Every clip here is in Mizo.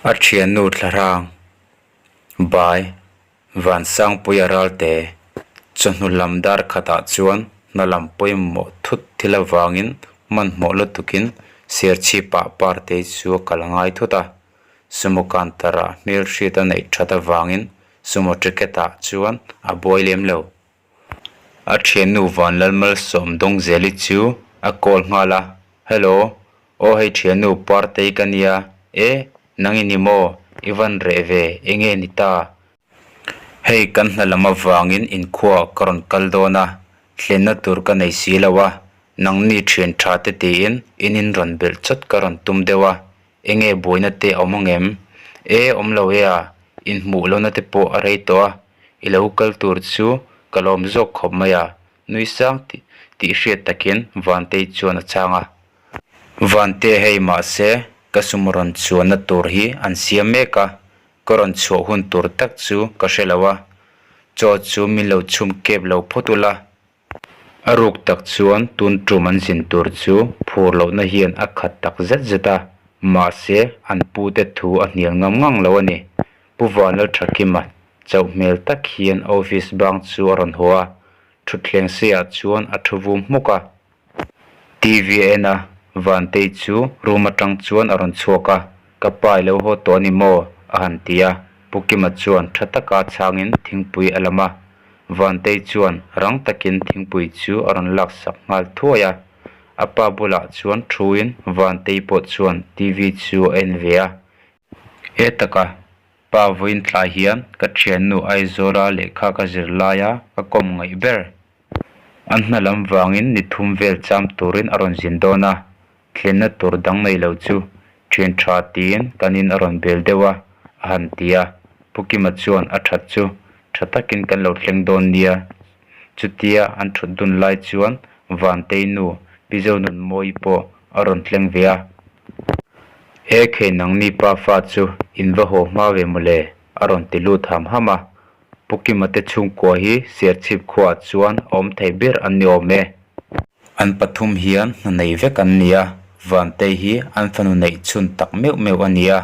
A thiannu Thlahrang, Bai, Vansangpuia Ralte, chawhnu lam dar khatah chuan hna lam pawimawh thut thil avangin hmanhmawh lutukin Serchhipah Partei chu a kal ngai thut a. Sumo counter-ah hmelhriat a neih that avangin sumo ticket-ah chuan a buai lem lo. A thiannu Vanlalmalsawm Dawngzeli chu a call nghal a, Hello, aw hei thiannu Partei ka nia, e, nang i ni maw? I van reh ve, enge ni ta? Hei kan hna lam avangin inkhua ka rawn kal dawn a, thlenna tur ka nei si lo a, nangni thian tha te tiin in in rawn belh chawt ka rawn tum deuh a, enge buaina te a awm ang em? E, awm lo e a, inhmuh lohna te pawh a rei tawh a, I lo kal tur chu ka lawm zawk khawp mai a, nui sang tih hriat takin Vantei chuan a chhang a. Vante hei mahse ka sum rawn chuanna tur hi an siam mek a, ka rawn chhuah hun tur tak chu ka hre lo a, chaw chu min lo chhum kep lo phawt ula. A ruk tak chuan tun tum an zin tur chu phur lohna hian a khat tak zet zet a, mahse an pute thu a hnial ngam ngang lo a ni. Pu Vanlalthakima chauh hmel tak hian office bang chu a rawn haw a, thutthleng seiah chuan a thu vum hmuk a. TV a en a, Vantei chu room atang chuan a rawn chhuak a, Ka pa i lo haw tawh a ni maw? a han ti a, Pu Kima chuan tha taka chhangin thingpui a lam a. Vantei chuan rang takin thingpui chu a rawn laksak nghal thuai a. A pa bulah chuan thuin Vantei pawh chuan TV chu a en ve a. He taka pa vawiin tlai hian ka thiannu Aizawla lehkha ka zir laia ka kawm ngaih ber. An hna lam vangin ni thum vel cham turin a rawn zin dawn a, thlenna tur dang nei lo chu thian tha tiin kan in a rawn bel deuh a, a han ti a. Pu Kima chuan a that chu tha takin kan lo thleng dawn nia. Chutia an thut dun lai chuan Vantei nu Pi Zonunmawii pawh a rawn thleng ve a. E khei nangni pa fa chu in va haw hma ve mawle a rawn ti lut ham ham a. Pu Kima te chhungkua hi Serchhip khuaah chuan a awm thei ber an ni awm e. An pathum hian hna nei vek an ni a, Vantei hi an fanu neih chhun tak meuh meuh a ni a.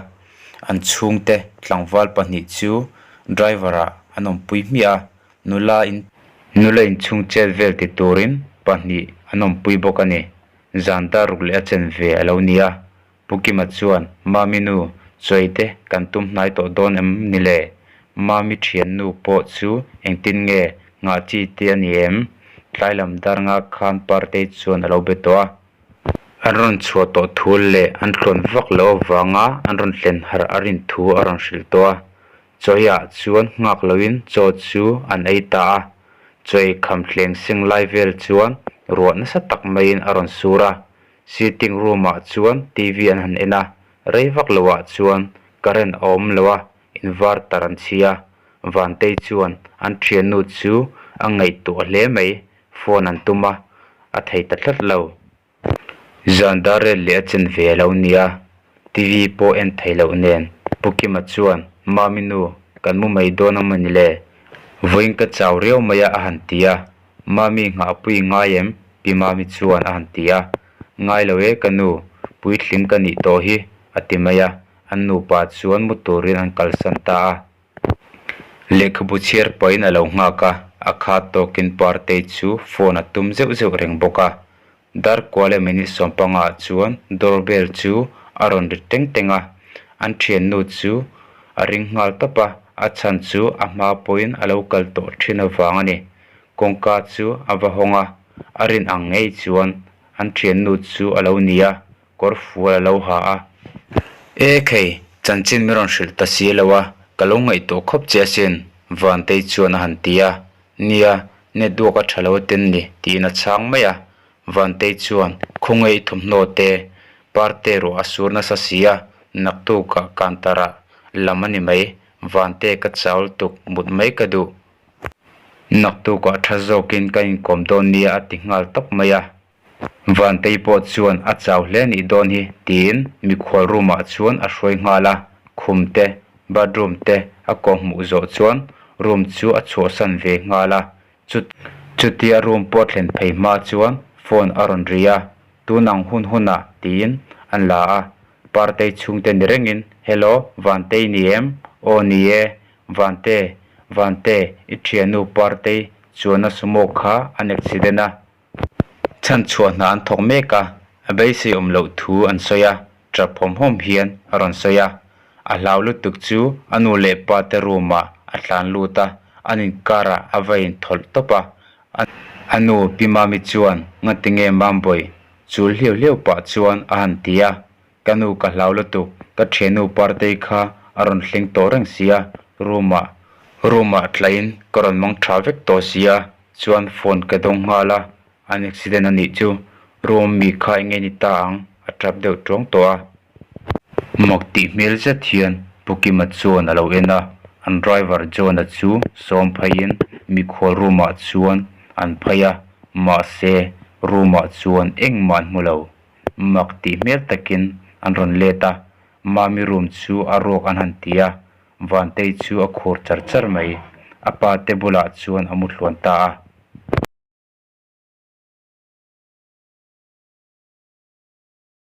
An chhungte tlangval pahnih chu driver ah an awmpui hmiah a, nula in nula inchhung chet vel ti turin pahnih an awmpui bawk a ni. Zan dar ruk leh a chen ve a lo ni a, Pu Kima chuan, Mami nu, chawi te kan tum hnai tawh dawn em ni le? Mami thiannu pawh chu engtin nge nghah chi te a ni em? Tlai lam dar nga khan Partei chuan a lo be tawh a. An rawn chhuah tawh thu leh an tluan vak loh avanga an rawn hlen harh a rin thu a rawn hrilh tawh a. Chawiah chuan nghak loin chaw chu an ei ta a. Chawi kham thleng seng lai vel chuan ruah nasa tak maiin a rawn sur a. Sitting room ah chuan TV an han en a, rei vak lo ah chuan current a awm lo a, inverter an chhi a, Vantei chuan an thiannu chu a ngaihtuah hle mai, phone an tum a, a thei ta tlat lo. Zan dar rel leh a chen ve a lo nia, TV pawh en thei loh nen Pu Kima chuan Mami nu kan mu mai dawn a mawni le? Vawiin ka chau riau mai a a han ti a, Mami nghahpui ngai em? Pi Mami chuan a han ti a. Ngai lo e ka nu, puitling ka nih tawh hi, a ti mai a. An nupa chuan mu turin an kalsan ta a. Lehkhabu chhiar pahin a lo nghak a, a khat tawkin Partei chu phone a tum zeuh zeuh reng bawk a. Darkual leh minute sawmpangah chuan door bell chu a rawn ri teng teng a, an thiannu chu a ring nghal tawp a, a chhan chu a hma pawhin a lo kal tawh thin avang a ni. Kawngka chu a va hawng a, a rin ang ngei chuan an thiannu chu a lo ni a, kawr fual a lo ha a. E khei, chanchin min rawn hrilh ta si lo a, ka lo ngaihtuah khawp che asin, Vantei chuan a han ti a. Nia, network a tha lo atin ni, tiin a chhang mai a. Vantei chuan, Khawngaih i thawmhnaw te, parte ruah a sur nasa si a, naktukah kantara lam a ni mai, Vante ka chau lutuk, mut mai ka duh. Naktukah tha zawkin ka inkawm dawn nia a ti nghal tawp mai a. Vantei pawh chuan a chau hle nih dawn hi tiin mikhual room ah chuan a hruai nghal a, khum te, bathroom te a kawhhmuh zawh chuan room chu a chhuahsan ve nghal a, chutia room pawh thlen phei hma chuan phone a rawn ri a, tun ang hun hunah tiin an la a. Partei chhungte ni rengin, Hello, Vantei ni em? Aw ni e, Vante, Vante, i thiannu Partei chuan a sumo kha an accident a. Chhanchhuah hna an thawk mek a, a beisei awm loh thu an sawi a, tap hawm hawm hian a rawn sawi a. A hlau lutuk chu a nu leh pa te room ah a tlan lut a, an inkarah a va inthawlh tawp a. A nu Pi Mami chuan Ngatinge Mambawih chul hliau hliau pah chuan a han ti a, Ka nu ka hlau lutuk, ka thiannu Partei kha a rawn thleng tawh reng sia, room ah room ah tlaiin ka rawn mang tha vek tawh sia, chuan phone ka dawng nghal a, an accident a nih chu, room mi kha eng nge ni ta ang a tap deuh tuang tawh a. Mak tih hmel zet hian Pu Kima chuan a lo en a, an driver John-a chu sawm pheiin mikhual room ah chuan an phei a, mahse room ah chuan engmah an hmu lo. Mak tih hmel takin an rawn let a, Mami room chu a ruak an han ti a, Vantei chu a khur char char mai. A pa te bulah chuan a mu hluan ta a.